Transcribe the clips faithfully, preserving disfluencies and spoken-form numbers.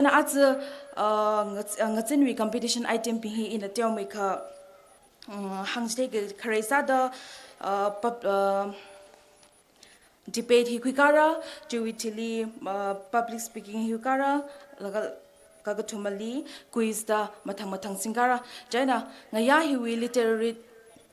Chieina aja, uh, ngats-, uh, ngatsinwui competition item bing hi ina teomeikha, um, hāngchithei kharei sāda, uh, pub-, uh, debate hi khuikara, chiwui thili, uh, public speaking hi khuikara, laga kakathumali quiz da mathang mathang singkara. Chieina ngayā hiwui literary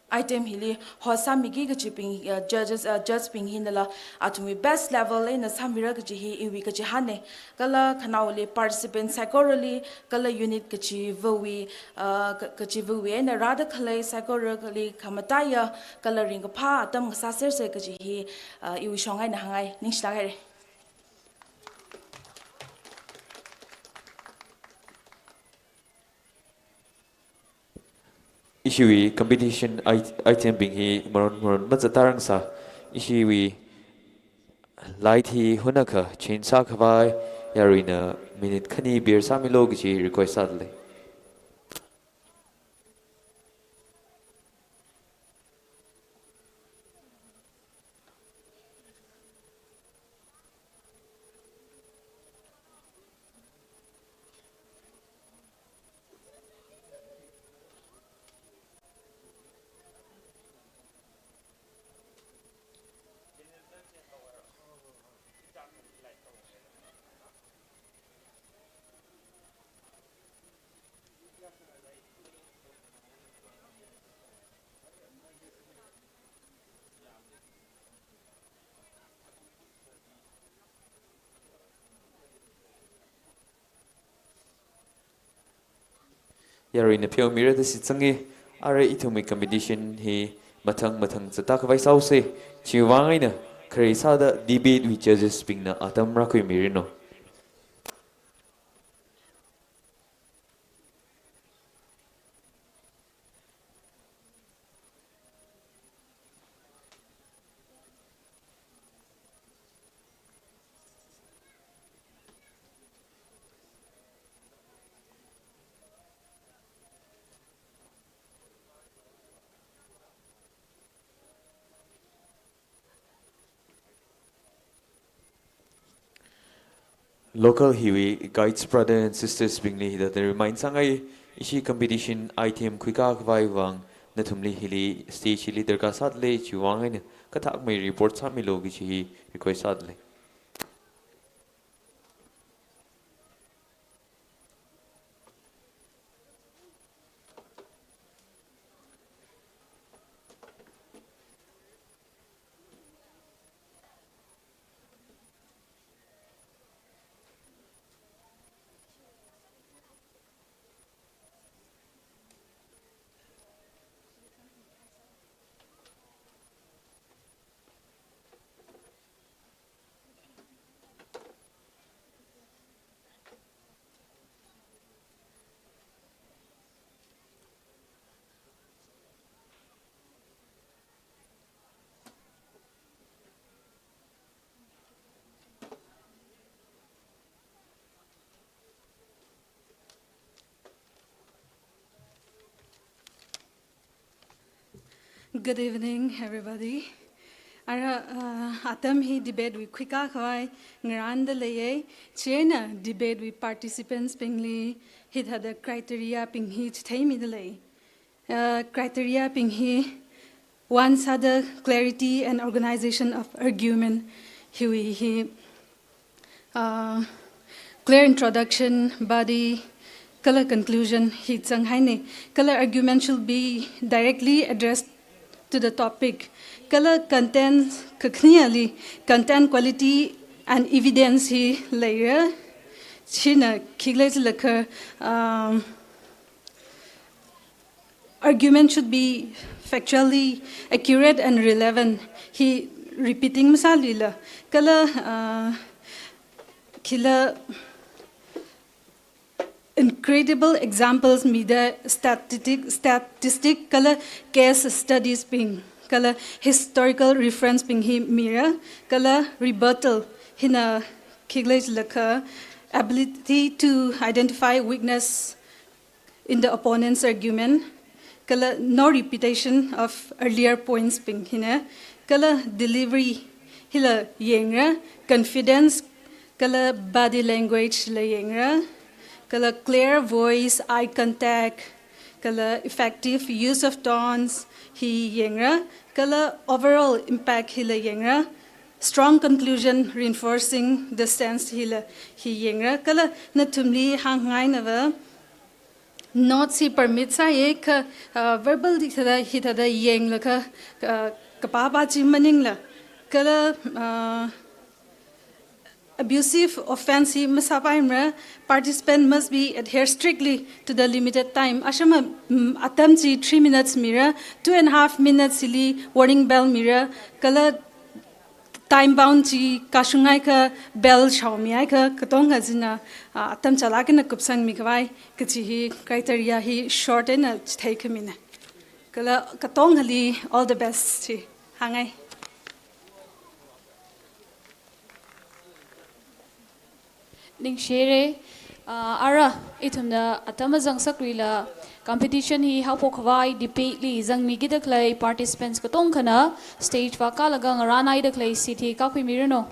item hili host sāmiki kachibing, uh, judges, uh, judge bing hinala athumwui best level eina sāmira kaji hi iwui kachihānne. Kala khanaoli participant saikorali, kala unit kachivawui, uh, ka-, kachivawui eina rāda khalei saikorali khamataiya kala ringkaphā atam ngasāsersa kaji hi, uh, iwui shong eina hāngngai, ningshilāk haira. Ishiwui competition i-, item bing hi maron maron mazatrang sā. Ishiwui light hi hunakha change sākhavai yaruina minute khani bear sāmilu kaji request sādalei. Yaruina pheomira da shitsanga, arui ithumwui competition hi mathang mathang zatkhavai sāusa, chiwui vang eina kharei sāda debate wui judges bingna atam rākhuimiranu. Local hiwui guides brother and sisters bingli hithāda remind sāngai, ishi competition item khuikakhavai vang nathumli hili stage hili darkar sādalei, chiwui vang eina kathākmei report sāmilu kaji hi request sādalei. Good evening, everybody. Ara, uh, atam hi debate wui khuikakhavai ngarānda leiya, chieina debate wui participants bingli hithāda criteria bing hi chitheimida lei. Uh, criteria bing hi, one sāda clarity and organization of argument hiwui hi, uh, clear introduction, body, kala conclusion hi zanghaina. Kala argument should be directly addressed to the topic. Kala content kakhaneli content quality and evidence hi leira. China khikhalei jilakha, um, argument should be factually accurate and relevant. Hi repeating masāluila. Kala, uh, khila incredible examples mida statistic, statistic kala case studies bing, kala historical reference bing hi mira, kala rebuttal hina khikhalei jilakha ability to identify weakness in the opponent's argument, kala no repetition of earlier points bing hina, kala delivery hila yangra, confidence, kala body language la yangra, Kala clear voice, eye contact, kala effective use of tones hi yengra, kala overall impact hila yengra, strong conclusion reinforcing the sense hila hi yengra, kala nathumli hāngngaina va notes hi permit sāya kha, uh, verbal hithāda, hithāda yenglaga, uh, kapāpā chi maningla, kala, uh, abusive offense hi masāpaimara, participant must be adhere strictly to the limited time. Ashama, mm, atam chi three minutes mira, two and a half minutes hili warning bell mira, kala time bound chi kashunghaiakha bell shaomiakha katonga china, ah, atam chālāk eina kupsangmi khavai kachi hi criteria hi short eina chitheikhamina. Kala katongali all the best chi hāngngai. Ningshire, ah, ara, ithumna atam mazang sakluila competition hi haophok khavai debate li zangmigida khalei participants katongkhana stage vākālaga ngarānhaida khalei seat hi kākhuimiranu.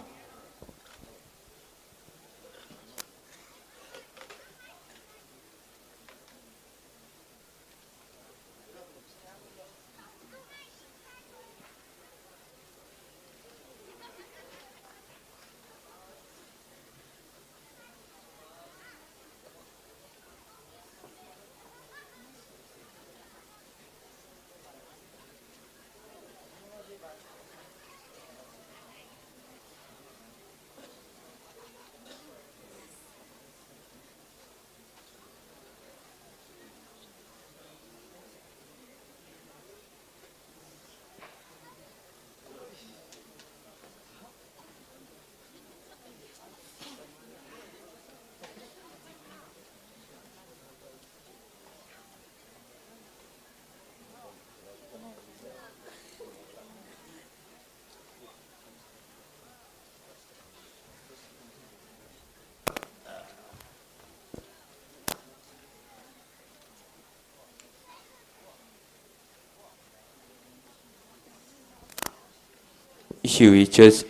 Ishiwui judge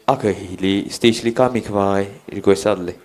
akha hili stage li kāmi khavai request sāli.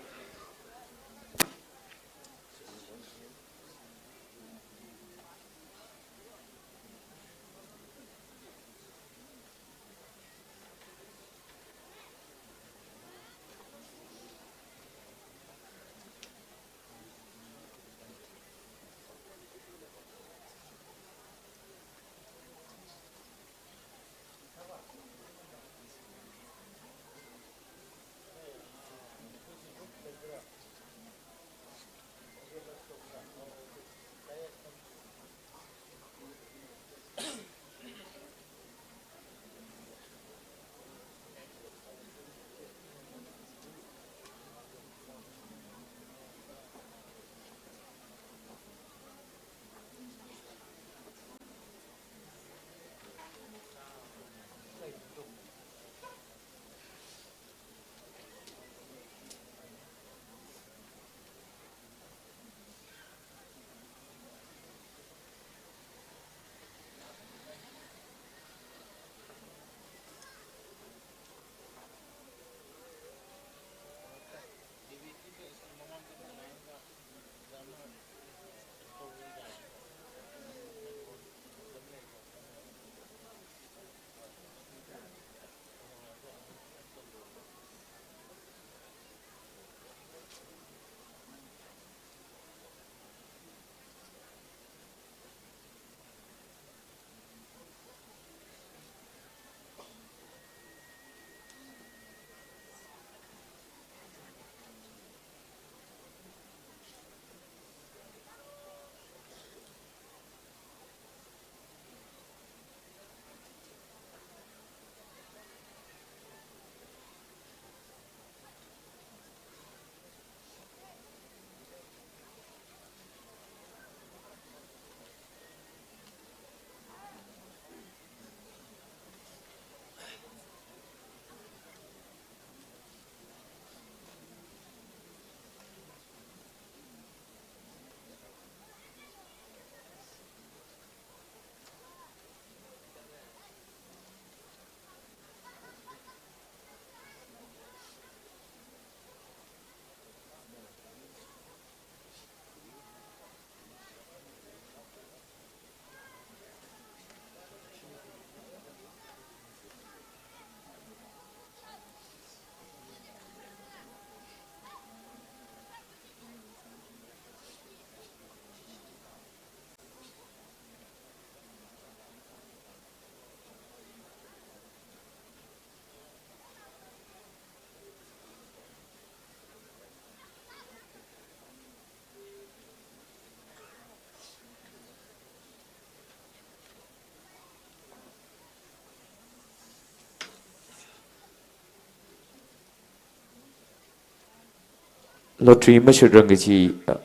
Lottery mashatrang kaji, uh,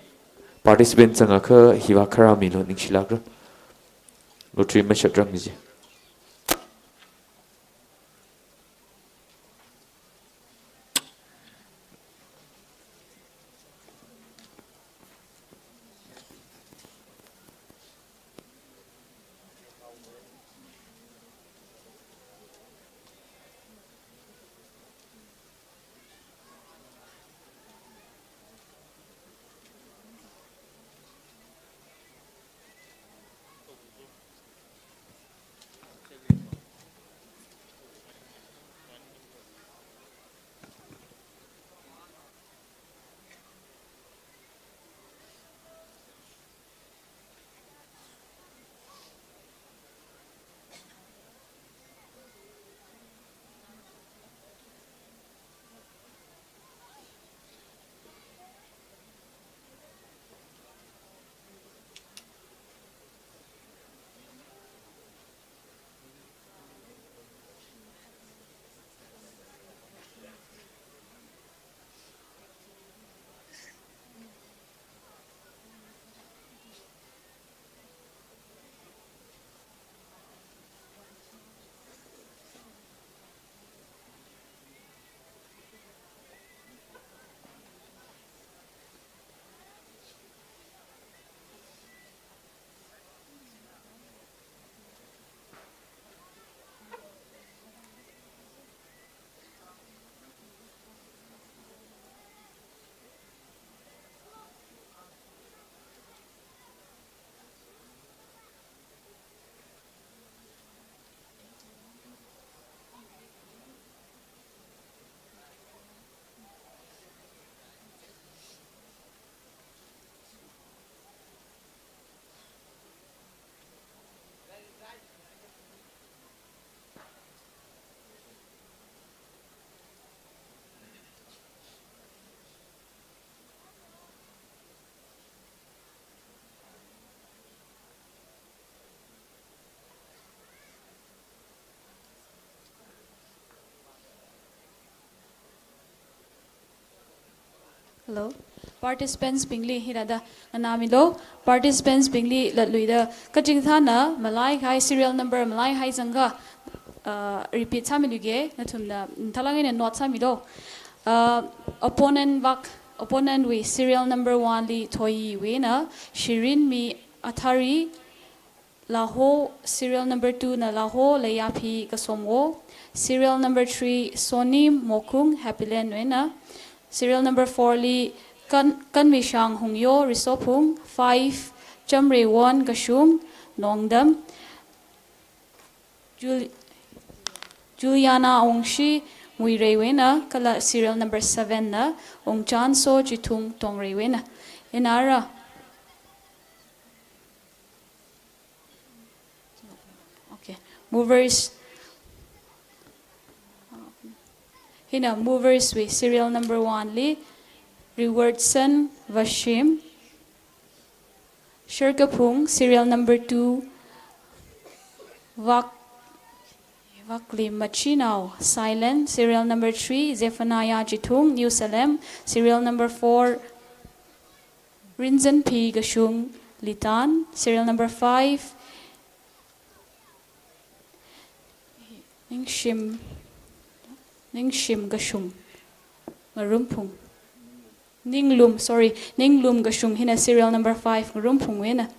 participant zangakha hiva kharā milu, ningshilākra. Lottery mashatrang kaji. Hello. Participants bingli hithāda nganāmilu. Participants bingli latluida kachingthāna malaihai, serial number malaihai zangakha, uh, repeat sāmiluge, nathumna thalang eina note sāmilu. Uh, opponent vak, opponent wui serial number one li Thoyiwui eina Shirinmi Athari, Laho, serial number two na Laho Leiyaphi Kasomwo, serial number three Sonim Mokhung Happyland wui eina, serial number four li Kan-, Kanmishang Hungyo Risophung, five Chamreiwon Kashung Nongdam, Jul-, Juliana Ongshi Muirei wui eina, kala serial number seven na Ongchanso Chithung Tongrei wui eina. Ina ara. Okay. Movers. Hina movers wui serial number one li Rewardson Vashim. Sherkaphung, serial number two Vak-, Vakli Machinao Silent, serial number three Zephaniah Chithung New Salem, serial number four Rinzanphi Kashung Litan, serial number five Ningshim, Ningshim Kashung Ngarumphung. Ninglum, sorry, Ninglum Kashung hina serial number five Ngarumphungwui eina.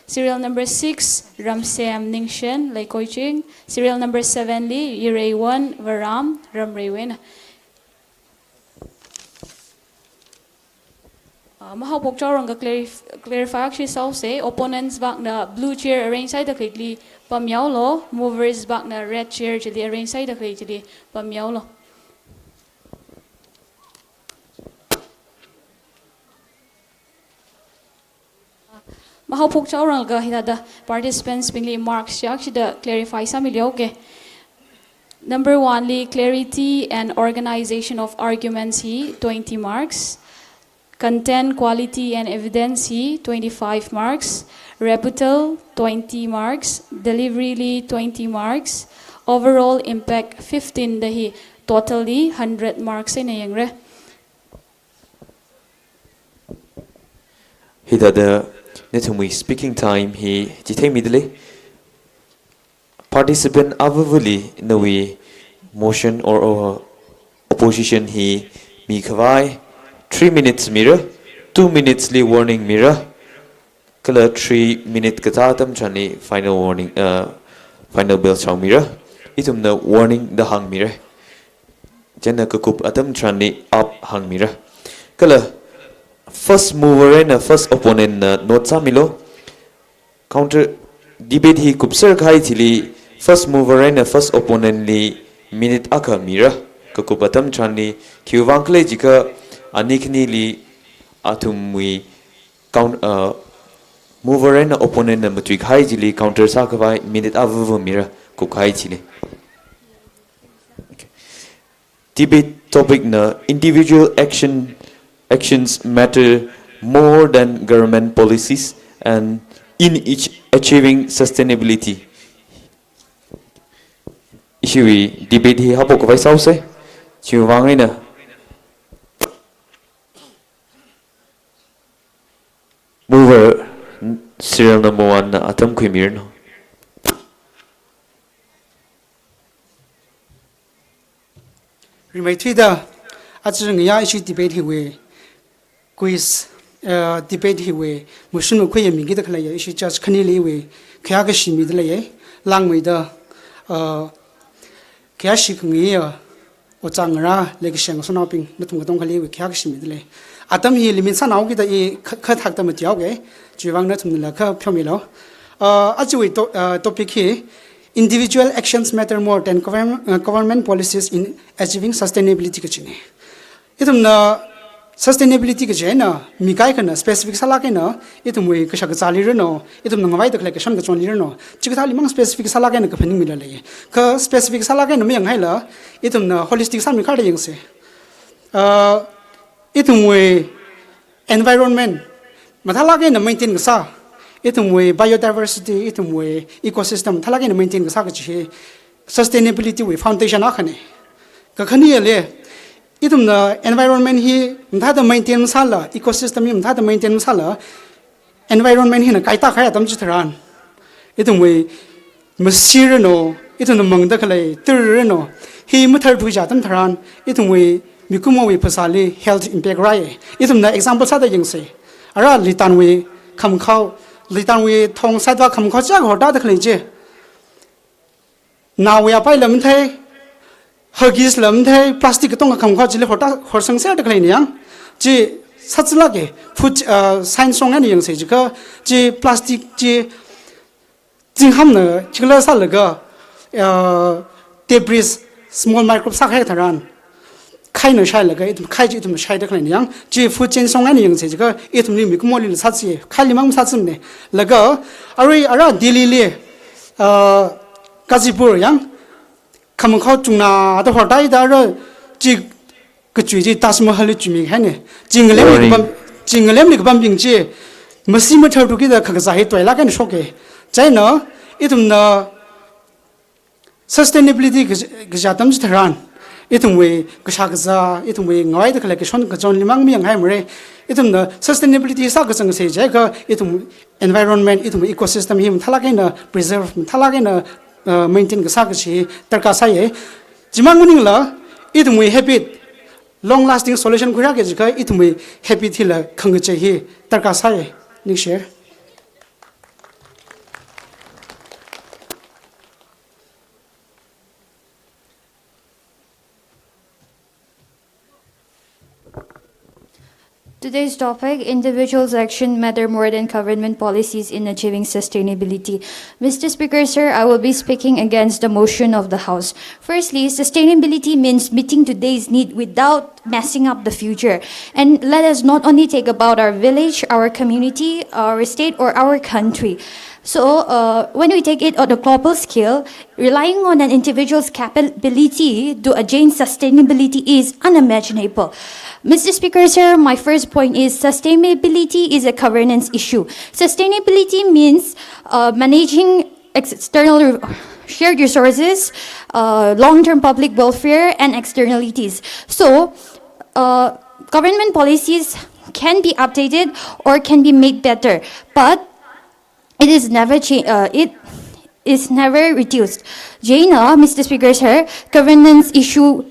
Serial number six Ramsem Ningshen Leikoiching. Serial number seven li Yireiwon Varam Ramreiwui eina. Ah, mahaophok chaorangakha clarif-, clarify akha sāsa, opponents vakna blue chair arrange sāda khaleili pamyaolu, movers vakna red chair chili arrange sāda khalei chili pamyaolu. Mahaophok chaorangakha hithāda participants bingli marks chi akha shida clarify sāmilu ge. Number one li clarity and organization of arguments hi twenty marks. Content, quality and evidence hi twenty-five marks. Rebuttal twenty marks. Delivery li twenty marks. Overall impact fifteen da hi total li hundred marks eina yangra. Hithāda nathumwui speaking time hi chitheimidalei. Participant avavali nawui motion or, or opposition hi mikhavai three minutes mira, two minutes li warning mira, kala three minute katā atam tharanli final warning, uh, final bell shaomira. Ithumna warning da hāngmira. Chieina kakup atam tharanli up hāngmira. Kala first mover eina first opponent na note sāmilu. Counter debate hi kupser kahai thili first mover eina first opponent li minute akha mira. Kakup atam tharanli khiwui vang khala jiakha ani khanili athumwui count, uh, mover eina opponent na matui kahai chili counter sākhavai minute avava mira kupkahai chili. Okay. Debate topic na individual action, actions matter more than government policies and in each achieving sustainability. Ishiwui debate hi haophok khavai sāusei. Chiwui vang eina mover serial number one na atam khuimiranu. Rimeithuida, aja ngayā ishi debate hiwui quiz, uh, debate hiwui motion makhuiya mikida khaleiya ishi judge khaniliwui khayākashi midalei. Langmeida, uh, khayāshi khangaiya, ojā ngarā, leikashi ngasotnaobing, nathum katonga khaliwui khayākashi midalei. Atam hi limit sānao kida i kha-, kha thakta matiao ke, chiwui vang nathumnala kha pheomilu. Uh, ajawui to-, uh, topic hi, individual actions matter more than government, uh, government policies in achieving sustainability kajina. Ithumna sustainability kaji eina, mi kaikhana specific sālāk eina, ithumwui kashak kazāli ranu, ithumna ngavaida khalei kashan kachonli ranu, chikathāli mang specific sālāk eina kaphaning milalei. Kha specific sālāk eina mayanghaila, ithumna holistic sāmi kharda yangsei. Uh, ithumwui environment mathālāk eina maintain kasā, ithumwui biodiversity, ithumwui ecosystem mathālāk eina maintain kasā kaji hi sustainability wui foundation akhana. Kakhaneli, ithumna environment hi mathāda maintain masāla, ecosystem hi mathāda maintain masāla, environment hina kaitā kahai atam chitharan, ithumwui masi ranu, ithumna mangda khalei tui ranu, hi mathar thuicha atam tharan, ithumwui mikumowui phasāli health impact rāi. Ithumna example sāda yangsei. Ara Litanwui khamakhao, Litanwui thong side va khamakhao chak horda da khalei chi. Naowui apai lam thei, Huggies lam thei, plastic katonga khamakhao chili horda horsangser da khalei niyang. Chi sāzalāka, food, uh, science song eina yangsei jiakha, chi plastic chi zinghamna chikla sālaga, uh, debris, small microbe sākahai tharan, khaina shailaga, ithum khai chi ithum shaida khalei niyang, chi food chain song eina yangsei jiakha, ithumli mikumoli sāzi, khaili mang sāzimana. Laga, arui ara Delhili, uh, Ghazipur yang, khamakhao chungnada horda da ra, chi kachui chi Taj Mahal li chuimi haina. Chi ngalemli Warning. Kapam, chi ngalemli kapambing chi masi mathar thukida khakazā hi tuilāk eina shoka. Chieina, ithumna sustainability kaji, kaji atam chitharan, ithumwui kashak kazā, ithumwui ngavaida khalei kashon kachonli mang mayanghaimara. Ithumna sustainability sākazang sei jiakha, ithum environment, ithumwui ecosystem hi mathālāk eina preserve, mathālāk eina, uh, maintain kasā kaji darkar sāya. Chimang maningla, ithumwui habit, long lasting solution khuirāki jiakha ithumwui habit hila khangachei hi darkar sāya. Ningshire. Today's topic, individuals' action matter more than government policies in achieving sustainability. Mister Speaker, sir, I will be speaking against the motion of the House. Firstly, sustainability means meeting today's need without messing up the future. And let us not only take about our village, our community, our state, or our country. So, uh, when we take it on a global scale, relying on an individual's capability to attain sustainability is unimaginable. Mister Speaker, sir, my first point is sustainability is a governance issue. Sustainability means, uh, managing ex-, external re-, shared resources, uh, long-term public welfare, and externalities. So, uh, government policies can be updated or can be made better, but it is never cha- uh, it is never reduced. Chieina, Mister Speaker Sir, governance issue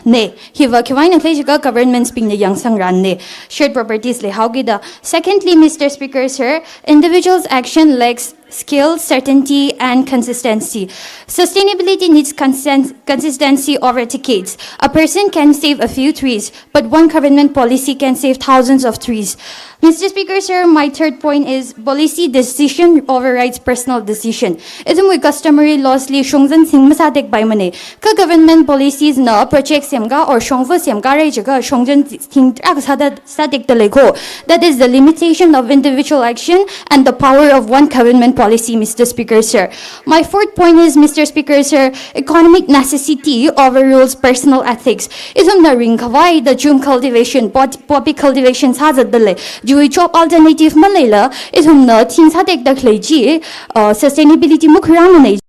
ne. Hiva khiwui vang eina khala jiakha governments bingna yangsangran ne. Shared properties leihaokida. Secondly, Mister Speaker Sir, individuals' action lacks skill, certainty, and consistency. Sustainability needs consens- consistency over decades. A person can save a few trees, but one government policy can save thousands of trees. Mister Speaker Sir, my third point is policy decision overrides personal decision. Ithumwui customary laws li shongzan thing masātekpaimane. Kha government policies na project semkha or shongfa semkha rai jiakha shongzan thing tarākha sāda sātekdalei ko. That is the limitation of individual action and the power of one government policy, Mister Speaker Sir. My fourth point is, Mister Speaker Sir, economic necessity overrules personal ethics. Ithumna ringkhavai da chum cultivation, pot- poppy cultivation sāzatdalei. Chiwui job alternative maleila, ithumna thing sātekda khalei chi, uh, sustainability makhuirāmane.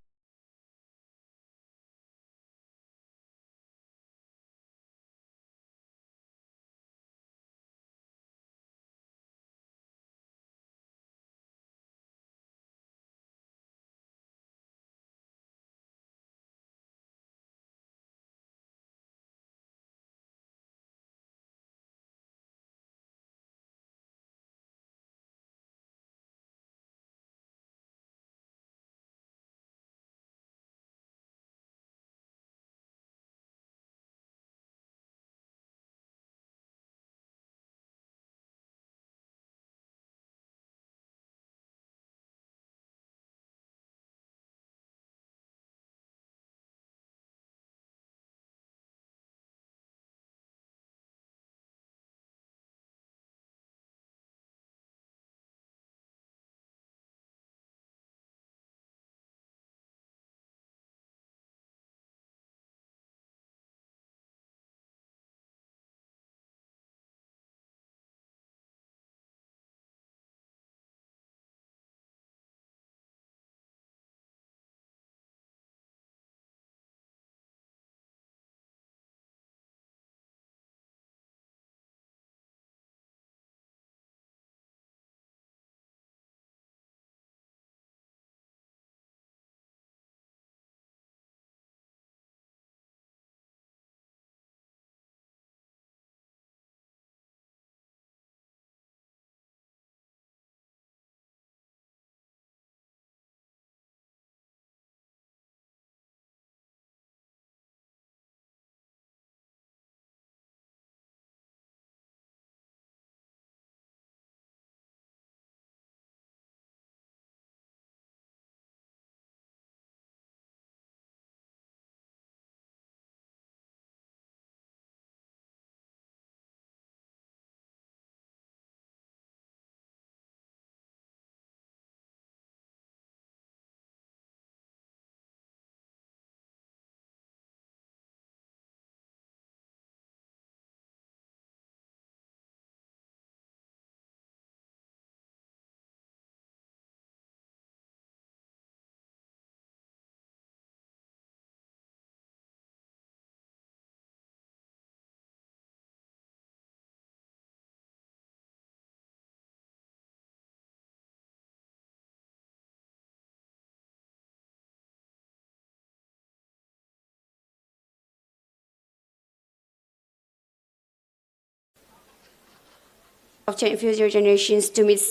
Of gen- future generations to meet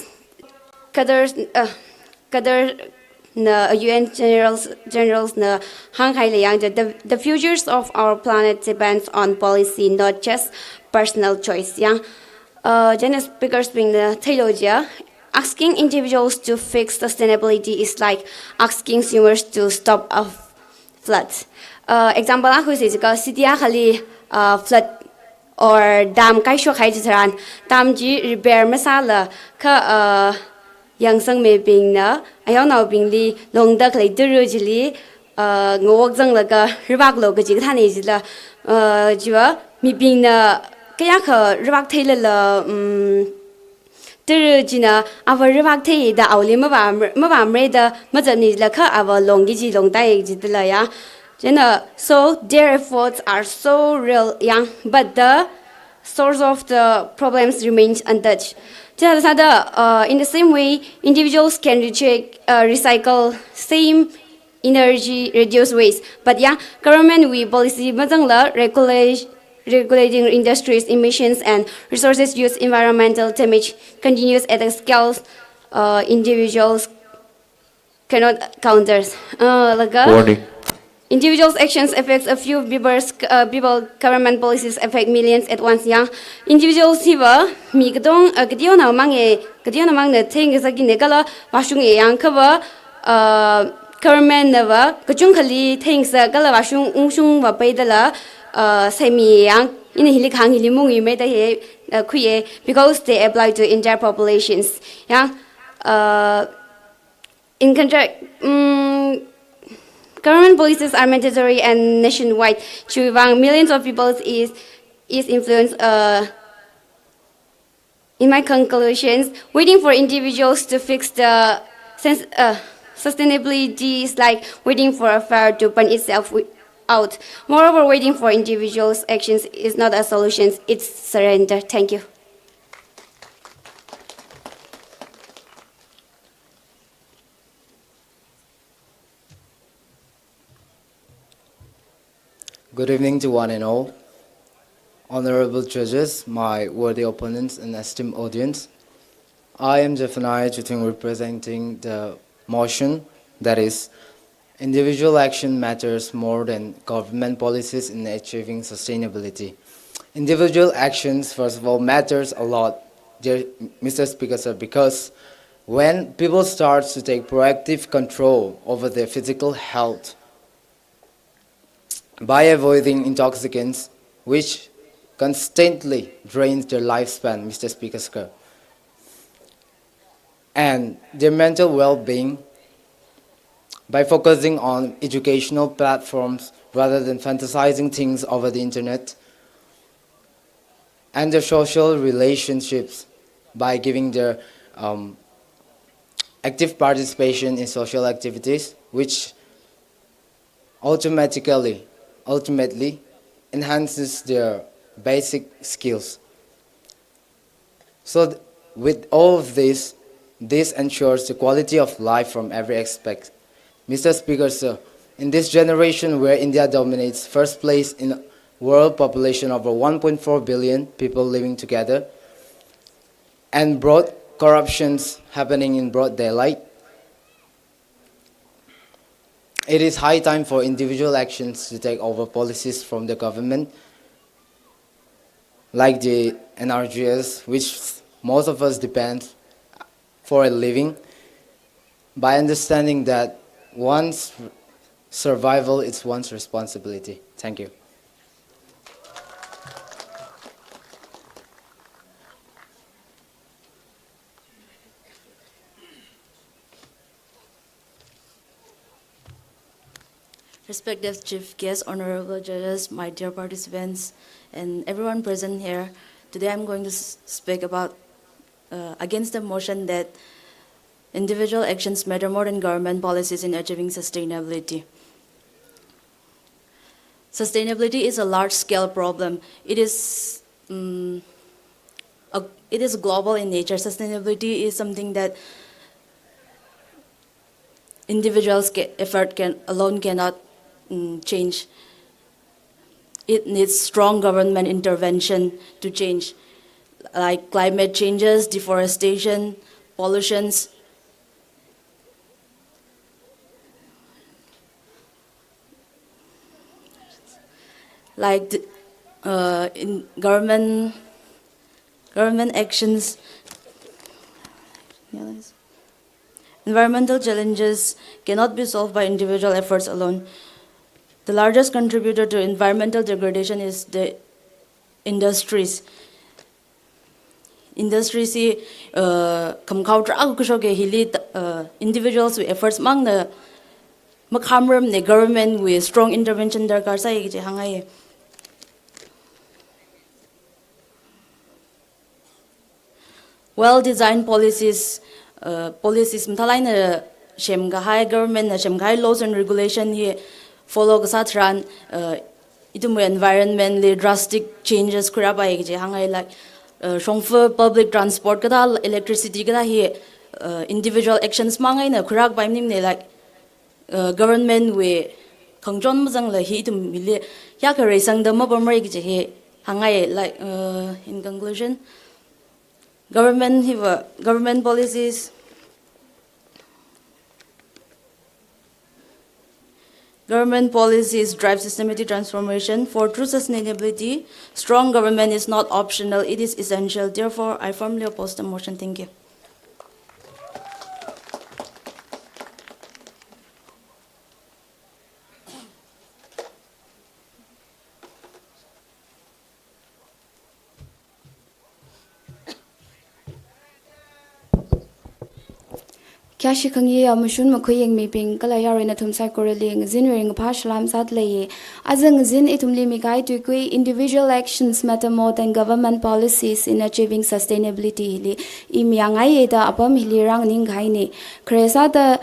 Qatar, uh, Qatar na U N generals generals na hāngkahai leiya, the, the futures of our planet depends on policy, not just personal choice. Yang, uh, General Speakers bingna theilo jiakha, asking individuals to fix sustainability is like asking swimmers to stop a flood. Uh, example akha khuisa jiakha, city akhali, uh, flood or dam kaishokhai chitharan, dam chi repair masāla kha, uh, yangsangmibingna ayonaobingli longda khalei tara chili, uh, ngawok zanglaga rivaklu kaji kathāne jila, uh, chiva mibingna kayākha rivak theilala, um, tara china ava rivak theida awoli mavā mavāmara da mazatni jila kha ava longki kaji longtāi jidalei ya. Chieina, so their efforts are so real, yang, but the source of the problems remains untouched. Chithāda, uh, in the same way, individuals can recheck, uh, recycle same energy, reduce waste. But yeah, government wui policy mazangla regulate, regulating industries emissions and resources use environmental damage continues at a scale, uh, individuals cannot counter. Uh, laga Warning. Individuals' actions affects a few people's, uh, people. Government policies affect millions at once. Yang individuals hiva mi katong, uh, kationa mang e, kationa mang na theng kasakine kala vāshung e yang kava, uh, government na va kachungkhali thengsa kala vāshung ungshung va paidala, uh, semi yang ina hili khang hili mung i meda he, uh, khuye because they apply to entire populations. Yang, uh, in contract, mm, government policies are mandatory and nationwide. Chiwuivang millions of people is, is influenced, uh, in my conclusions, waiting for individuals to fix the sens-, uh, sustainability is like waiting for a fire to burn itself wi-, out. Moreover, waiting for individuals' actions is not a solution, it's surrender. Thank you. Good evening to one and all. Honorable judges, my worthy opponents and esteemed audience. I am Zephaniah Chuting, representing the motion, that is, individual action matters more than government policies in achieving sustainability. Individual actions, first of all, matters a lot, dear Mister Speaker, sir, because when people start to take proactive control over their physical health by avoiding intoxicants, which constantly drains their lifespan, Mister Speaker, sir, and their mental well-being by focusing on educational platforms rather than fantasizing things over the internet, and their social relationships by giving their, um, active participation in social activities, which automatically, ultimately enhances their basic skills. So th-, with all of this, this ensures the quality of life from every aspect. Mister Speaker, sir, in this generation where India dominates first place in world population over one point four billion people living together, and broad corruptions happening in broad daylight, it is high time for individual actions to take over policies from the government, like the N R G S, which most of us depend for a living, by understanding that one's survival is one's responsibility. Thank you. Respected chief guests, honorable judges, my dear participants, and everyone present here. Today I'm going to s-, speak about, uh, against the motion that individual actions matter more than government policies in achieving sustainability. Sustainability is a large-scale problem. It is, mm, a, it is global in nature. Sustainability is something that individuals' ca-, effort can, alone cannot, mm, change. It needs strong government intervention to change, like climate changes, deforestation, pollutions. Like the, uh, in government, government actions. Environmental challenges cannot be solved by individual efforts alone. The largest contributor to environmental degradation is the industries. Industries hi, uh, khamkhao tarākha khuishoka, hili, uh, individuals wui efforts mangna makhamramne, government wui strong intervention darkar sai kaji hāngngai. Well-designed policies, uh, policies mathālāk eina semkahai, government na semkahai laws and regulation hi follow kasā tharan, uh, Ithumwui environment li drastic changes khuirāpai kaji hāngngai, like, uh, shongfa public transport kathā, electricity kathā hi, uh, individual actions mang eina khuirākapai maningne, like, uh, government wui khangachon mazangla hi ithumli hiyākha reisangda mapamra kaji hi hāngngai, like, uh, in conclusion, government hiva, government policies, government policies drive systematic transformation. For true sustainability, strong government is not optional, it is essential. Therefore, I firmly oppose the motion. Thank you. Khayāshi khangayā mashun makhuiyang mibing kala yaruina nathum saikorali ngazin ringphā salam sādalei. Aja ngazin ithumli mikahai tuikui individual actions matter more than government policies in achieving sustainability hili i mayāngaiya da apam hili rānganingngaini. Khare sāda,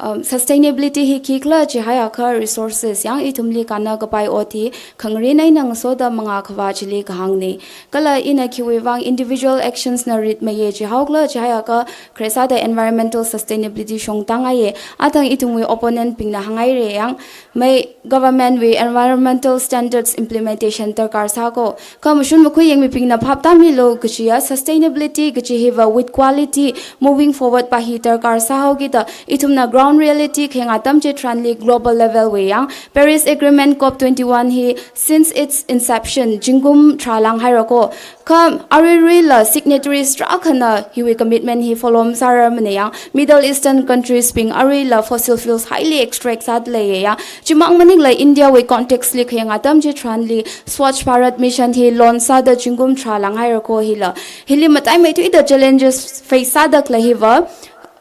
um, sustainability hi khikhala chihaiakha resources yang ithumli kannakapai ot hi khangarin eina ngasoda mangā khavā chili kahāngni. Kala ina khiwui vang individual actions na ritmeiya chihaokhala chihaiakha khare sāda environmental sustainability shongtāngaiya. Athang ithumwui opponent bingna hānghaira yang, mei government wui environmental standards implementation darkar sāko. Kha mashun makhuiyang mibingna phaptāmilu kajiya sustainability kaji hiva with quality moving forward pa hi darkar sāhaokida ithumna ground reality khayang atam chitharanli global level wui yang Paris Agreement COP twenty-one hi since its inception zingkum tharā langhairako. Kha aruiruila signatories tarākhana hiwui commitment hi follow masārarmana yang, Middle Eastern countries bing aruila fossil fuels highly extract sādalei ya. Chimang maningla India wui context li khayang atam chitharanli Swachh Bharat Mission hi launch sāda zingkum tharā langhairako hila. Hili mataimeithuida challenges face sāda khalei hiva,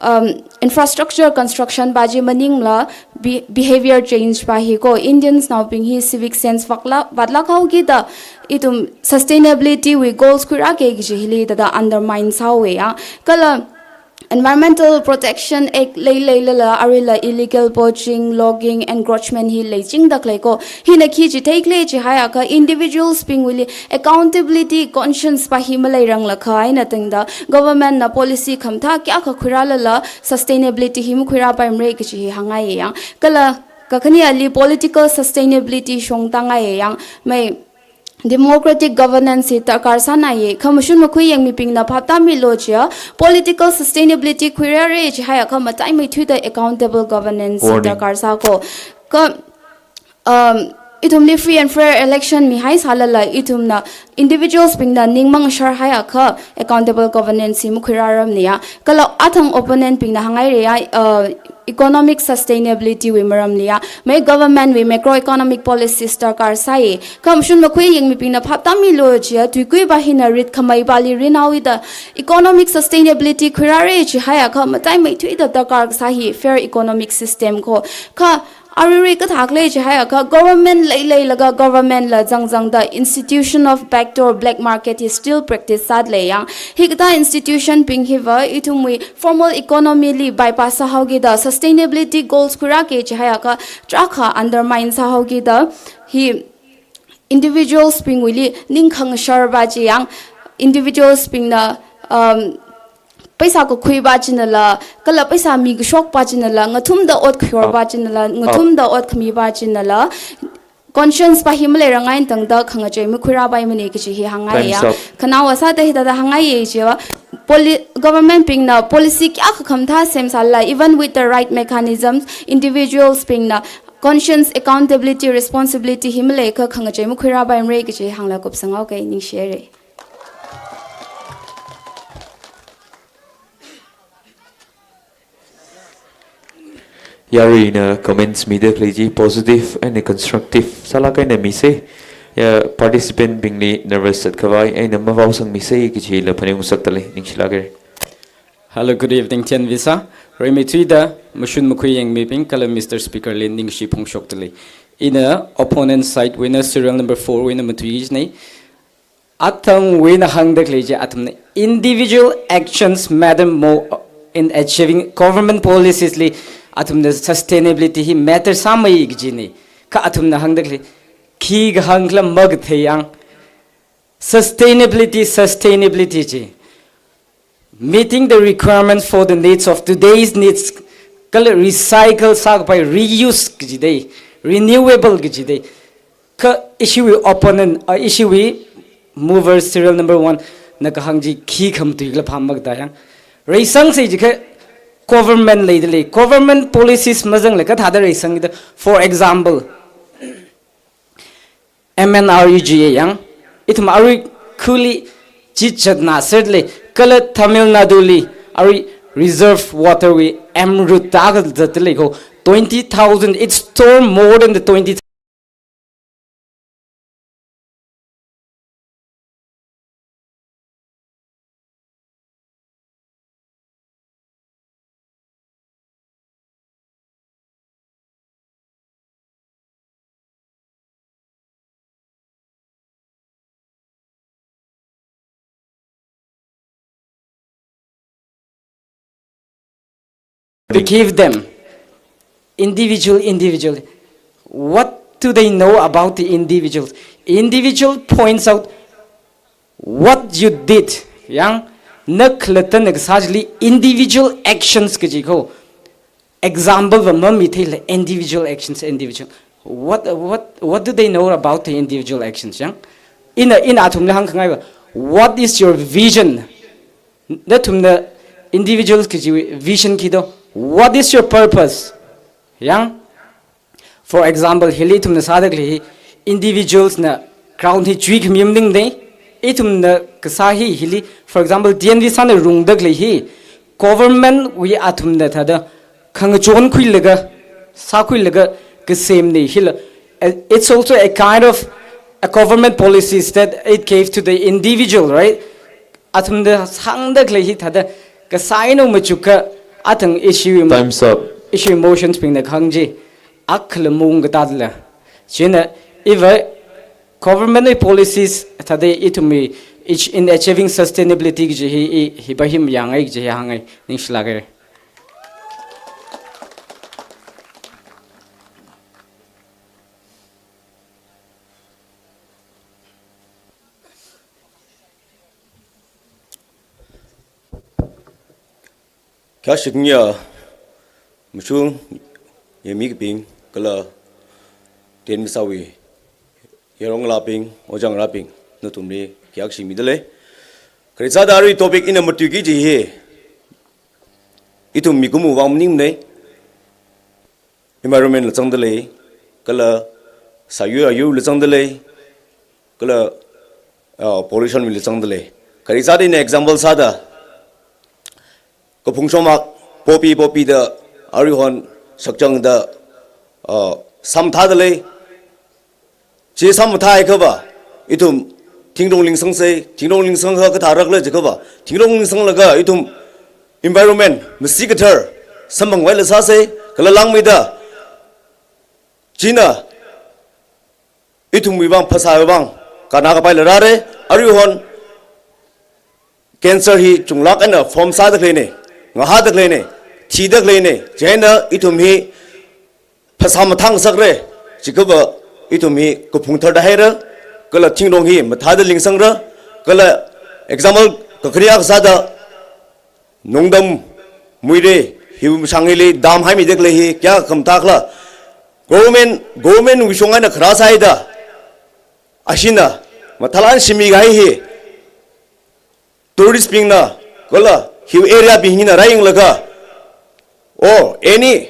um, infrastructure construction pa chi maningla be-, behavior change pa hiko. Indians naobing hi civic sense vātla-, vātlāk haokida ithum sustainability wui goals khuirāki kaji hili thāda undermine sāhaowa ya. Kala Environmental Protection Act leileilala aruila illegal poaching, logging, encroachment hi leichingda khaleiko. Hina khi chitheikhala chihaiakha individuals bingwuili accountability conscience pa hi maleiranglakha eina tangda government na policy khamathā kayākha khuirālala sustainability hi makhuirāpaimara kaji hi hāngngaiya yang. Kala kakhaneli political sustainability shongtāngaiya yang. Mei democratic governance hi darkar sānaiya. Kha mashun makhuiyang mibingna phaptāmilu chiya political sustainability khuirāra chihaiakha mataimeithuida accountable governance hi Warning. Darkar sāko. Kha, um, ithumli free and fair election mihaisālala ithumna individuals bingna ning mangashar haiakha accountable governance hi makhuirārarmana ya. Kala athang opponent bingna hānghaira ya, uh, economic sustainability wui maramli ya, mei government wui macroeconomic policies darkar sāi. Kha mashun makhuiyang mibingna phaptāmilu chiya tuikui pa hina ritkhamei pali rinhaoda economic sustainability khuirāra chihaiakha mataimeithuida darkar kasā hi fair economic system ko. Kha aruirui kathākhala chihaiakha government leileilaga government la zangzangda institution of backdoor black market hi still practice sādalei yang. Hikathā institution bing hiva ithumwui formal economy li bypass sāhaokida sustainability goals khuirāki chihaiakha tarākha undermine sāhaokida hi individuals bingwuili ning khangashar pa chi yang, individuals bingna, um, paisa kakhui pa chinala, kala paisa mikashok pa chinala, ngathumda ot khayor pa chinala, ngathumda ot khami pa chinala, conscience pa hi maleirangai eina tangda khangachei makhuirāpaimana kaji hi hāngngaiya. Time's up. Khanaowa sāda hithāda hāngngaiya chiya, poli-, government bingna policy kayākha khamathā semsālala, even with the right mechanisms, individuals bingna conscience, accountability, responsibility hi maleikha khangachei makhuirāpaimara kaji hānglaga kupsanghaoka, ningshihaira. Yaruina comments mida khalei chi positive and constructive sālāk eina misa. Ya participant bingli nervous sākhavai eina mavaosangmisa kajila phaningngasakdalei, ningshilāka. Hello, good evening, Tianvisa. Rimeithuida mashun makhuiyang mibing kala Mister Speaker li ningshi phongshokdalei. Ina opponent side wui eina serial number four wui eina matuichina. Athangwui eina hāngda khalei chi athumna individual actions matter more in achieving government policies li athumna sustainability hi matter sāmei kajina. Kha athumna hāngda khalei Khi kahāng khala makathei yang. Sustainability, sustainability chi. Meeting the requirements for the needs of today's needs. Kala recycle sākapai, reuse kaji dei, renewable kaji dei. Kha ishiwui opponent, uh, ishiwui mover serial number one na kahāng chi khi khamatui khala pham makatā yang. Reisangsa jiakha government leida lei, government policies mazangla kathāda reisangda. For example, M N R E G A yang, ithum arui khuli chichatna serle, kala Tamil Nadu li arui reserve water wui M route ta kazat lei ko, twenty thousand, it store more than the twenty to give them individual, individual. What do they know about the individuals? Individual points out what you did. Yang, na khalatta na kasā chili individual actions kaji ko. Example va mamitheila individual actions, individual. What, what, what do they know about the individual actions? Yang, ina, ina athumli hāngkhangai va. What is your vision? Nathumna individuals kaji vision khi do. What is your purpose? Yang, for example, hili ithumna sāda khalei hi individuals na ground hi chuikhami maningmana. Ithumna kasā hi hili, for example, T N V sāna rungda khalei hi government wui athumna thāda khangachon khuilaga, sākhuilaga kasemna hila. It's also a kind of a government policies that it gave to the individual, right? Athumna sāngda khalei hi thāda kasā eina machukha athang ishiwui, Time's up. Ishiwui emotions bingna kahāng chi akhala maung katāla. Chieina iva government wui policies thāda ithumwui, each in achieving sustainability kaji hi, i, hi pa him yangai kaji hi hāngai, ningshilāka. Kayākha shiknya mashun yemi kaping kala ten misāwui yaronglābing, ojānglābing, nathumli kayākha shimida lei. Kharei sāda arui topic ina matuiki kaji hi ithum mikumo vang maningmana. Environment la zangda lei, kala sāyur ayur la zangda lei, kala, ah, pollution la zangda lei. Kharei sāda ina example sāda, kaphung shongmak, poppy, poppy da, aruihon shakchang da, ah, sāmathāda lei. Chi sāmathāhaiakha va, ithum thingrong lingsangsa, thingrong lingsangakha kathārakhala jiakha va, thingrong lingsanglaga ithum environment masi kathar samphangvaila sāsa, kala langmeida china ithumwui vang, phasāwui vang, kannā kapaila rāra, aruihon cancer hi chunglāk eina form sāda khaleina, ngahāda khaleina, thida khaleina, chieina ithum hi phasā mathāngasakra, jiakha va ithum hi kaphung tharda haira, kala thingrong hi mathāda lingsangra, kala example kakhane akha sāda, Nongdam, Muire, hiwui mashang hili dam haimida khalei hi kayākha khamathā khala. Government, government wui shong eina kharā sāhaida, ashina mathālāk eina shimikahai hi tourist bingna, kala hiwui area bing hina rāyanglaga, or any,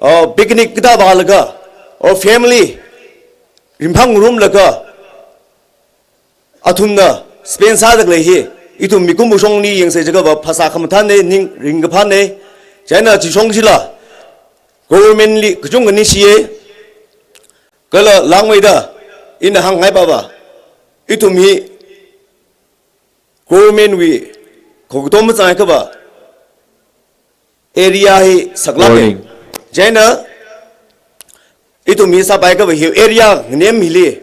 uh, picnic kathā vālaga, or family ringphā ngarumlaga, athumna spend sāda khalei hi, ithum mikumo shongli yangsa jiakha va phasā khamathāna, ning ringkaphāna. Chieina chi shong chila government li kachungkha ningshiya. Kala langmeida ina hāngngai pa va, ithum hi government wui khokhatom mazanghaiakha va, area hi saklāka. Warning. Chieina ithum hi sāpaiakha va, hi area nganem hili,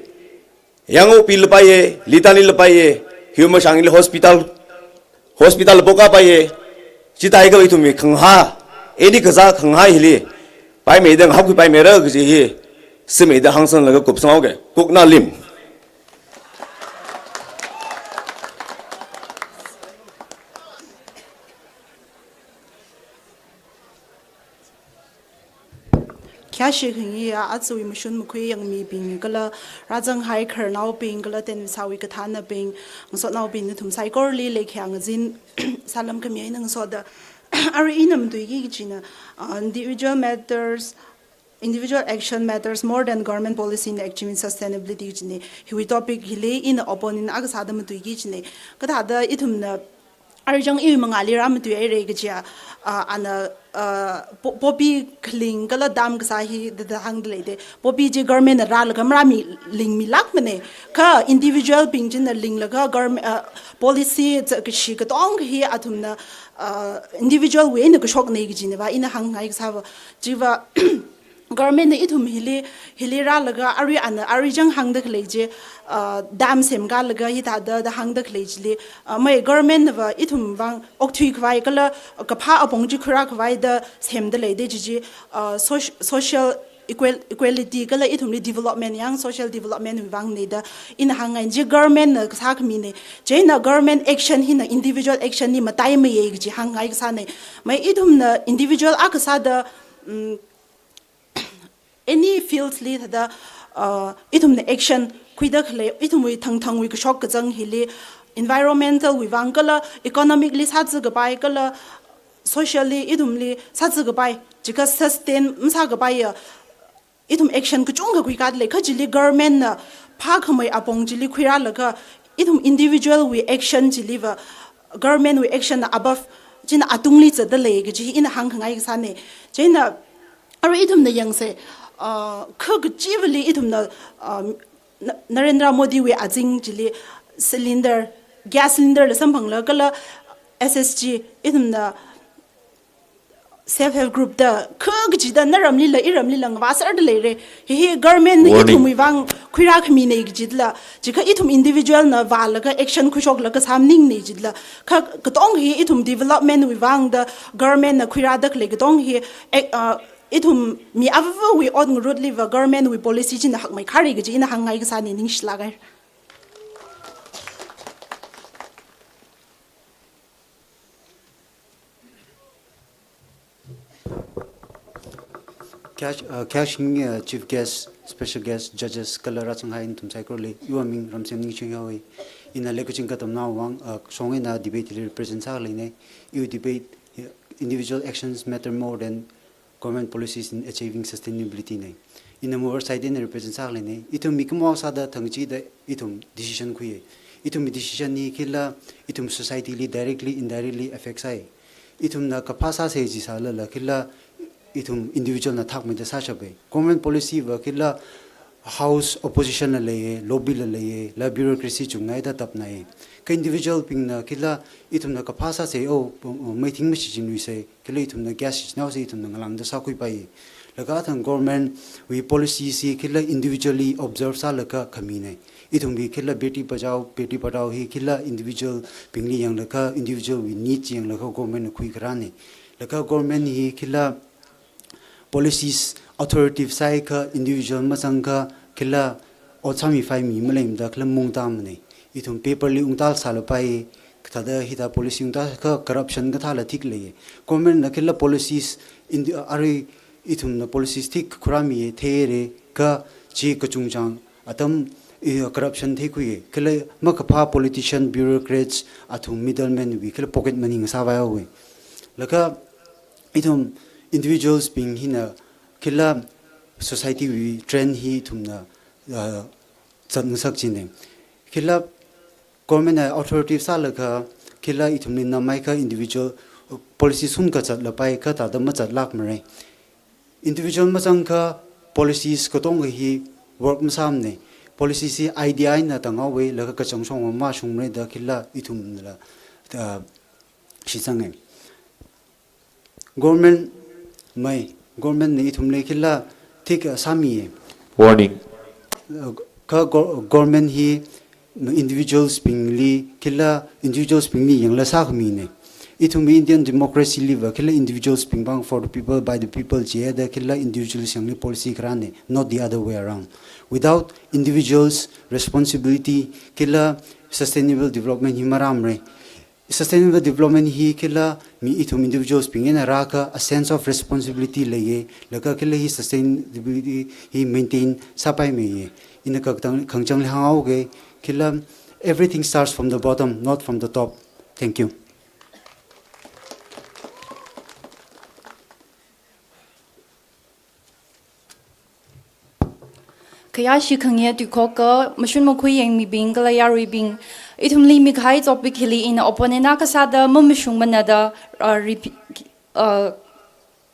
Yangokpila paiya, Litanlila paiya, hiwui mashang hili hospital, hospital la poka paiya, chithāhaiakha va ithum hi khangahā, any kazā khangahā hili paimeida ngahākkhui paimeira kaji hi Simeida hāngsanglaga kupsanghaoga, Kuknalim. Khayāshi khangayi ya, aja mashun makhui yangmibing kala rāzanghai khararnaobing kala tenvisawui kathānabing, ngasotnaobing nathum saikorali leikhayā ngazin salam khami eina ngasoda. Arui ina matuiki kachina, uh, individual matters, individual action matters more than government policy in achieving sustainability kachina. Hiwui topic hili ina opponent akha sāda matuiki kachina. Kathāda ithumna arui chang iwui mangāli rāmatuihaira kajiya, ah, ana, ah, po-, poppy khaling kala dam kasā hi da, da hāngda leida. Poppy chi government na rālaga marāmi lingmilākmana. Kha individual bing china linglaga government, ah, policy za kashi katonga hi athumna, ah, individual wui eina kashokna kajina va, ina hāngngai kasā va. Chiva government na ithum hili, hili rālaga arui ana, arui chang hāngda khalei chi, ah, dam semkalaga hithāda da hāngda khalei chili, ah, mai government na va ithum vang okthui khavai kala kaphā apong chi khuirā khavai da semda leida chi chi, ah, soc-, social equal-, equality kala ithumli development yang social development wui vangna da ina hāngngai. Chi government na kasā khamina. Chieina government action hina individual action li mataimeiya kaji hāngngai kasāna. Mai ithumna individual akha sāda, mm, any field li thāda, uh, ithumna action khuida khalei, ithumwui thangthangwui kashok kazang hili, environmental wui vang kala, economically sāzā kapai kala, socially ithumli sāzā kapai, chikha sustain masā kapaiya, ithum action kachungkha khuikada lei, kha chili government na phākhamei apong chili khuirālaga, ithum individual wui action chili va, government wui action na above, china atungli zatda lei kaji ina hāngkhangai kasāna. Chieina, arui ithumna yangsa, uh, kha kachivali ithumna, uh, Na-, Narendra Modi wui azing chili cylinder, gas cylinder la samphangla kala S S G, ithumna self help group da kha kachida naramlila iramlila ngavāserda leira. Hi hi government na Warning. Ithumwui vang khuirā khamina kachidala. Chikha ithum individual na vālaga action khuishoklaga sāmaningna chidala. Kha katonga hi ithum development wui vang da government na khuirāda khalei katonga hi, eh, uh, ithum mi avāvawui ot ngarutli va government wui policy china hakmei khare kaji ina hāngngai kasāna, ningshilāka. Khayāsh-, uh, khayāshing, uh, chief guest, special guest, judges, kala rāzanghai nathum saikorali, iwui ming Ramsem Ningching haowa. Ina leikaching katamnao vang, uh, shong eina debate li represent sāleina. Iwui debate, uh, individual actions matter more than government policies in achieving sustainability na. Ina mover side eina represent sāleina. Ithum mikumo sāda thangchida ithum decision khuiya. Ithum decision hi khila ithum society li directly, indirectly affect sāya. Ithumna kaphā sāsa jisālala khila ithum individual na thakmeida sāshapa. Government policy va khila house opposition la leiya, lobby la leiya, la bureaucracy chungnaida tapnaya. Kha individual bingna khila ithumna kaphā sāsa, oh, meeting mashichinluisa, khila ithumna gas shichinhaosa, ithumna ngalāngda sākhuipai. Laga thang government wui policy chi khila individually observe sālaga khamina. Ithumwui khila Beti Bachao, Beti Padhao hi khila individual bingli yanglaga, individual wui need yanglaga government na khuikharāna. Laga government hi khila policies authoritative sāakha individual mazangakha khila ot sāmiphai mi maleimada khila maungtāmana. Ithum paper li ungtāsālapai, kathāda hithā policy ungtākha corruption kathāla thikleiya. Government na khila policies indi-, arui ithumna policies thik khuirāmiya theira kha chi kachungchang atam, eh, corruption theikhuiya. Khila makaphā politician, bureaucrats, athum middleman wui khila pocket money ngasāvaihaowa. Laga ithum individuals bing hina khila society wui trend hi ithumna, uh, zatngasak china. Khila government na authoritative sālaga khila ithumli namhaiakha individual, uh, policy sungkazat lapai kha thāda mazatlākmara. Individual mazangakha policies katonga hi work masāmana. Policies hi idea eina tānghaowa laga kachangshong mashungmara da khila ithumla, uh, shitsanga. Government mai, government na ithumli khila thik, uh, sāmiya. Warning. Uh, kha go-, government hi individuals bingli khila individuals bingli yangla sākhamina. Ithum Indian democracy liva khila individuals bing vang for the people, by the people jiya da khila individuals yangli policy kharāne, not the other way around. Without individuals responsibility khila sustainable development hi marāmre. Sustainable development hi khila mi ithum individuals bing eina rākha a sense of responsibility leiye, laga khila hi sustainability hi maintain sāpaimeiye. Ina kakatang khangachāngli hānghaoke, khila everything starts from the bottom, not from the top. Thank you. Khayāshi khangayā tuikhoka, mashun makhui yangmibing kala yaruibing, ithumli mikahai topic hili ina opponent na kasāda mamashungmana da, uh, repeat, uh,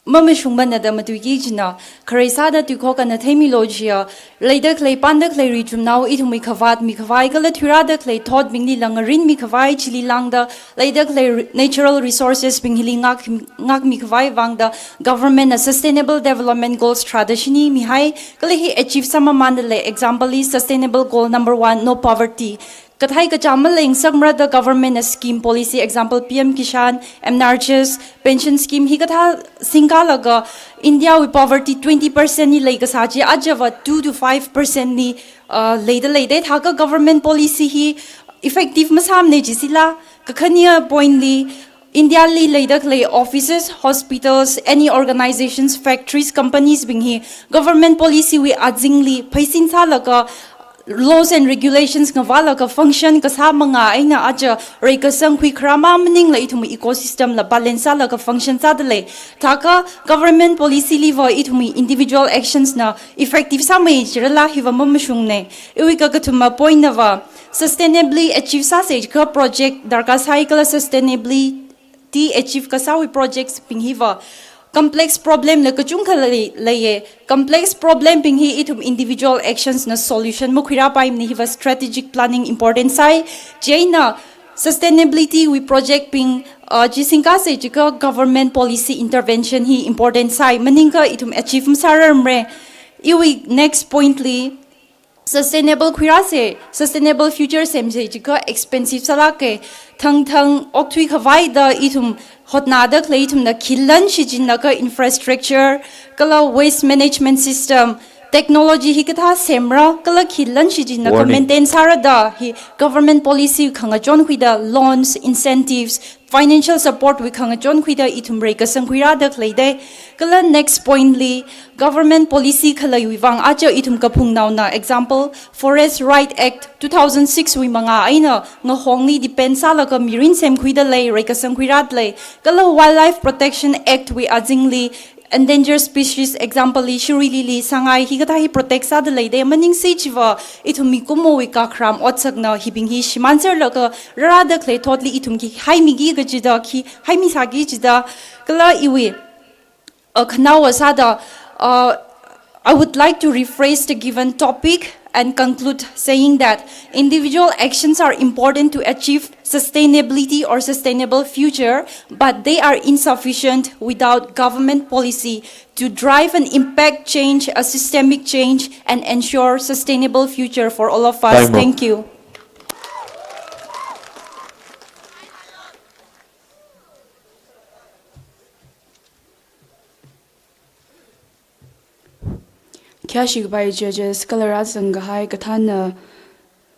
mamashungmana da matuiki jina, kharei sāda tuikhoka na theimilo jiya, leida khalei panda khalei richumnao ithumwui khavāt mikhavai kala thuirāda khalei thotbingli lāngarin mikhavai chili lāngda, leida khalei re-, natural resources bing hili ngāk, ngākmikhavai vangda government na sustainable development goals tharāda shini mihai, kala hi achieve sāmamānda lei, example li sustainable goal number one, no poverty. Kathei kachā maleng sakmara da government na scheme policy, example P M Kisan, M NREGA, pension scheme hikathā singkalaga India wui poverty twenty percent ni leikasā chi ajava two to five percent ni, uh, leida lei. Thākha government policy hi effective masāmane jisila, kakhane point li, India li leida khalei offices, hospitals, any organizations, factories, companies bing hi government policy wui azingli pheisin sālaga laws and regulations ngavālaga function kasā manga eina aja reikasang khuikharā mā maningla ithumwui ecosystem la balance sālaga function sāda lei. Thākha government policy liva ithumwui individual actions na effective sāmei jirala hiva mamashungne. Iwui kakathuma point nava, sustainably achieve sāsei jiakha project darkar sai kala sustainability achieve kasāwui projects bing hiva complex problem la kachungkha lei, leiye. Complex problem bing hi ithum individual actions na solution makhuirāpaimane, hiva strategic planning important sai. Chieina sustainability wui project bing, uh, chi singkasei jiakha government policy intervention hi important sai. Maningakha ithum achieve masārarmare. Iwui next point li, sustainable khuirāsei, sustainable future semsei jiakha expensive sālāke. Thangthang okthui khavai da ithum hotnāda khalei ithumna khilan shichinlaga infrastructure, kala waste management system, technology hikathā semra, kala khilan shichinlaga Warning. Maintain sāra da hi government policy khangachon khuida loans, incentives, financial support wui khangachon khuida ithum reikasang khuirāda khaleidei. Kala next point li, government policy khaleiwui vang aja ithum kaphungnaona, example, Forest Right Act two thousand six wui manga eina ngahongli depend sālaga mirin semkhuida lei, reikasang khuirāda lei. Kala Wildlife Protection Act wui azingli endangered species, example li shirui lily, sangai hikathā hi protect sāda leidei. Maningsi chiva ithum mikumowui kakharam otsakna hibing hi shimānserlaga rārāda khalei thotli ithum khi haimiki kajida, khi haimi sāki jida. Kala iwui, uh, khanaowa sāda, uh, I would like to rephrase the given topic and conclude saying that individual actions are important to achieve sustainability or sustainable future, but they are insufficient without government policy to drive an impact change, a systemic change, and ensure sustainable future for all of us. Time up. Thank you. Khayāshi kapai judges, kala rāzang kahai kathāna,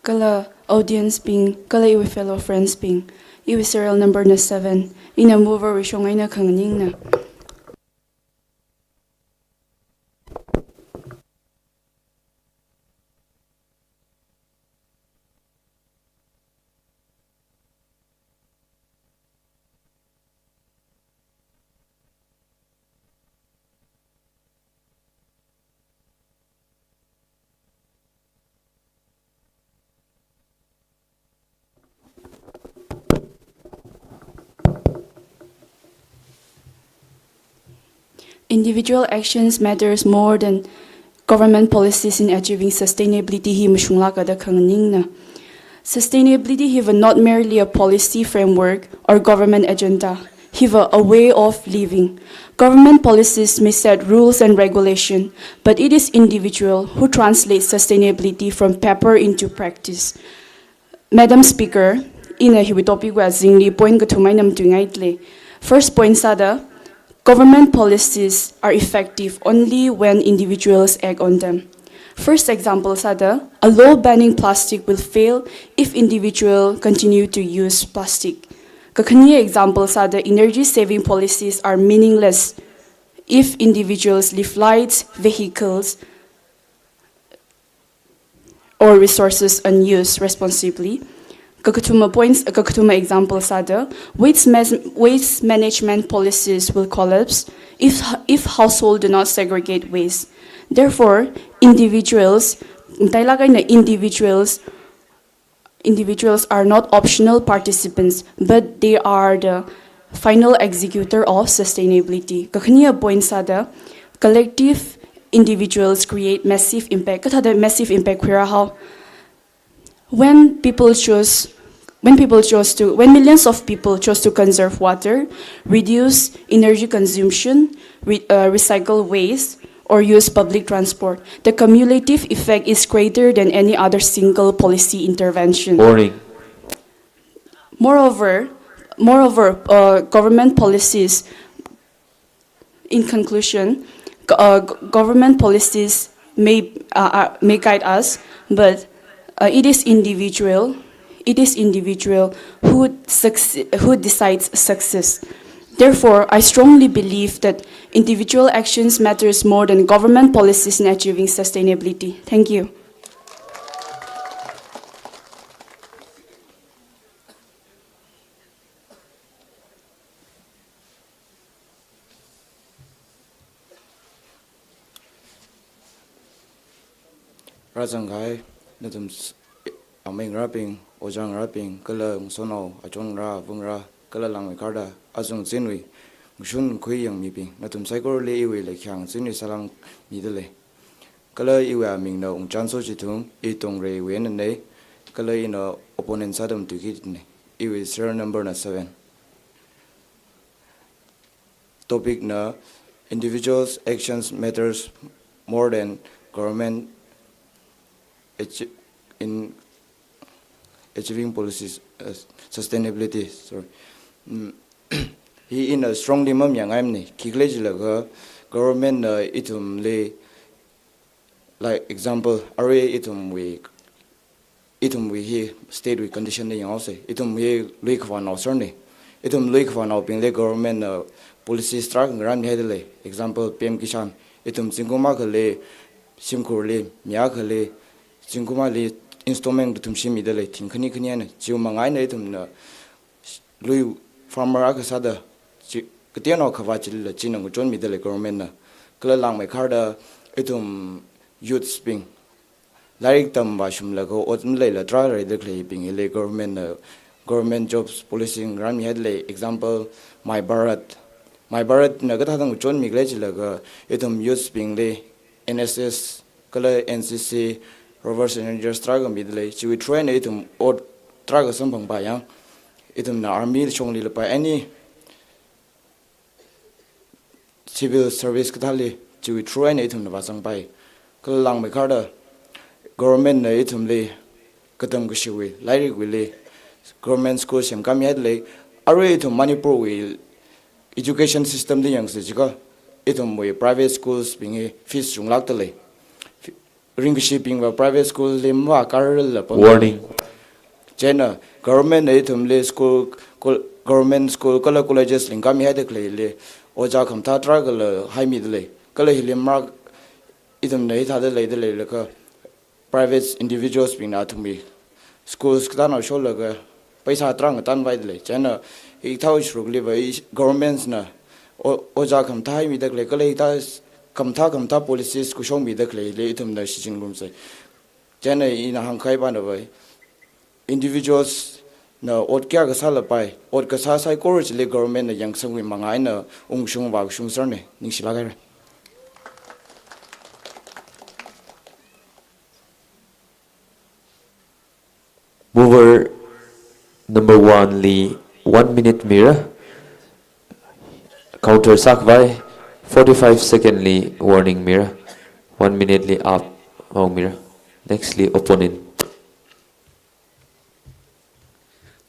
kala audience bing, kala iwui fellow friends bing, iwui serial number na seven, ina mover wui shong eina khanganingna. Individual actions matters more than government policies in achieving sustainability hi mashunglāka da khanganingna. Sustainability hiva not merely a policy framework or government agenda. Hiva a way of living. Government policies may set rules and regulation, but it is individual who translate sustainability from paper into practice. Madam Speaker, ina hiwui topic wui azingli point kathum eina matuingaidalei. First point sāda, government policies are effective only when individuals act on them. First example sāda, a law banning plastic will fail if individual continue to use plastic. Kakhane example sāda, energy saving policies are meaningless if individuals leave lights, vehicles, or resources unused responsibly. Kakathuma points, kakathuma example sāda, waste, mes- waste management policies will collapse if, if households do not segregate waste. Therefore, individuals, matailak eina individuals, individuals are not optional participants, but they are the final executor of sustainability. Kakhane point sāda, collective individuals create massive impact. Kathāda massive impact khuira hao? When people chose, when people chose to, when millions of people chose to conserve water, reduce energy consumption, re- uh, recycle waste, or use public transport, the cumulative effect is greater than any other single policy intervention. Warning. Moreover, moreover, uh, government policies, in conclusion, go- uh, g- government policies may, uh, uh, may guide us, but uh, it is individual, it is individual who succe- who decides success. Therefore, I strongly believe that individual actions matters more than government policies in achieving sustainability. Thank you. Rāzangkahai nathum s- amei ngarābing, ojā ngarābing, kala ungshonao, achon ngarā, avā ngarā, kala langmeikharda, azung zinwui ngashun khui yangmibing, nathum saikorali iwui leikhyang zinwui salām midalei. Kala iwui amingna Ungchanso Chithung, i Tongreiwui einanei, kala ina opponent sāda matuiki katinei. Iwui serial number na seven. Topic na individuals' actions matters more than government achi- in achieving policies, uh, sustainability. Sorry. Mm, hi ina strongly mamayāngaimana. Khikhalei jilaga government na ithumli, like example, arui ithumwui, ithumwui hi state wui condition li yanghaosei. Ithum hi lui khavānao sārnei. Ithum lui khavānaobingli government na policies tarākha ngarānmihaidalei. Example, P M Kisan. Ithum zingkum akhali, shimkhurli, mi akhali, zingkum akhali installment kathum shim midalei, thing khani khani eina. Chiwui manga eina ithumna lui farmer akha sāda, chi, kateonao khavā chilila china ngachonmidalei government na. Kala langmeikharda ithum youths bing, lairik tamvāshunglaga ot maleila tarākha reida khaleibing hili government na, government jobs policy ngarānmihaidalei. Example, My Bharat. My Bharat na kathāda ngachonmikhala jilaga ithum youths bingli N S S, kala N C C, Rovers and Rangers tarākha midalei, chiwui through eina ithum ot tarākha samphangpai yang, ithumna army shongli lapai, any civil service kathāli, chiwui through eina ithumna vāzangpai. Kala langmeikharda government na ithumli katam kashiwui, lairikwuili, government school semkāmihaidalei. Arui ithum Manipurwui education system li yangsa jiakha, ithumwui private schools bing hi fees chunglākdalei. Ringkashibingva private school li mavākārala pam. Warning. Chieina government na ithumli school, col- government school kala colleges lingkāmihaida khaleili ojā khamathā tarākhala haimidalei. Kala hili marak ithumna hithāda leida leilakha private individuals bingna athumwui schools katānao sholaga paisa tarākha ngatanvaidalei. Chieina hikathā sharukliva i- governments na o- ojā khamathā haimida khalei, kala hikathā khamathā khamathā policies khuishokmida khaleili ithumna shichinrumsei. Chieina ina hāngkahai panava, individuals na ot kayākha sālapai, ot kasā saikora chili government na yangsangwui manga eina ungshung vāshung sārnei. Ningshilāk haira. Mover number one li one minute mira. Counter sākhavai forty-five second li warning mira. One minute li up mau mira. Next li opponent.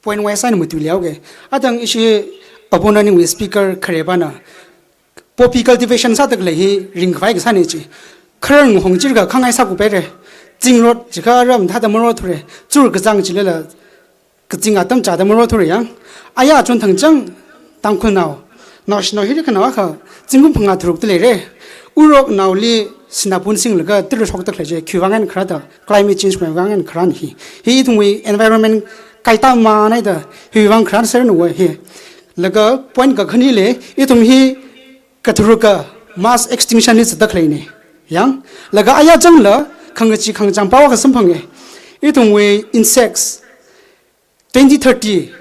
Point wise eina matuilaoke. Athang ishi opponent wui speaker kharepana poppy cultivation sāda khalei hi ringkhavai kasāne chi. Kharar ngahong chirga khangai sākupaire. Zingrot chikha ram thāda marothure. Chur kazang chilala kazing atam chāda marothure yang. Aya chon thangchang Tangkhulnao, naoshinao hiri khanao akha zingkum phangā tharukda leire. Uroknaoli sinā punsinglaga tara shokda khalei chi khiwui vang eina kharāda, climate change wui vang eina kharāna hi. Hi ithumwui environment kaitā mānai da, hiwui vang kharāna sāranu hi. Laga point kakhaneli, ithum hi katharuka mass extinction li zatda khaleine. Yang, laga aya zangla khangachee khangachang pao akha samphange. Ithumwui insects twenty thirty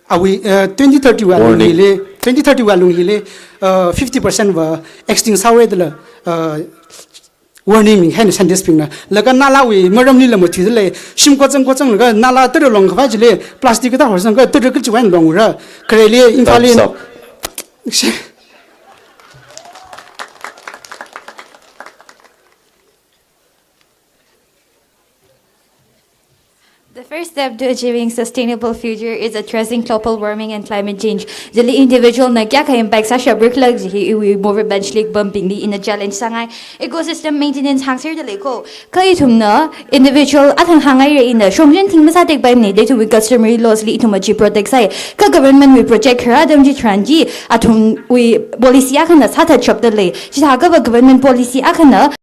awui, uh, twenty thirty wui alung Warning. hili, twenty thirty wui alung hili, uh, fifty percent va extinct sāhaowe dala, uh, warning ming haina scientist bingna. Laga nalāwui maramlila mathuida lei, shim kochang kochanglaga nalā tara longkhavai chili plastic kathā horsanglaga tara kachiwui eina longra. Khareli Imphal Time's li up. The first step to achieving sustainable future is addressing global warming and climate change. Chili individual na kayākha impact sāshapra khala kaji hi iwui mover bench li kapambingli ina challenge sāngai. Ecosystem maintenance hāngserda leiko. Kha ithumna individual athang hāngngaire, ina shongzan thing masātekpaimane, de ithumwui customary laws li ithum achi protect sāi. Kha government wui project kharā atam chitharan chi athumwui policy akhana sāthatshapda lei. Chithākhava government policy akhana